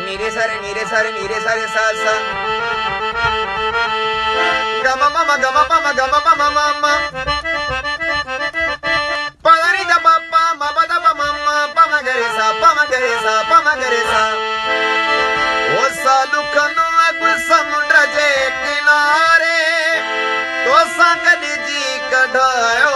नी रे सा रे नी रे सा रे नी रे सा रे सा सा ग म म म ग म प म ग म प म म म प ग नी the प प म प the प म म प म ग रे सा प म ग रे सा प म ग रे सा। ओ सालू खन अॻु समुंड जे किनारे, तोसां गॾिजी कढायो।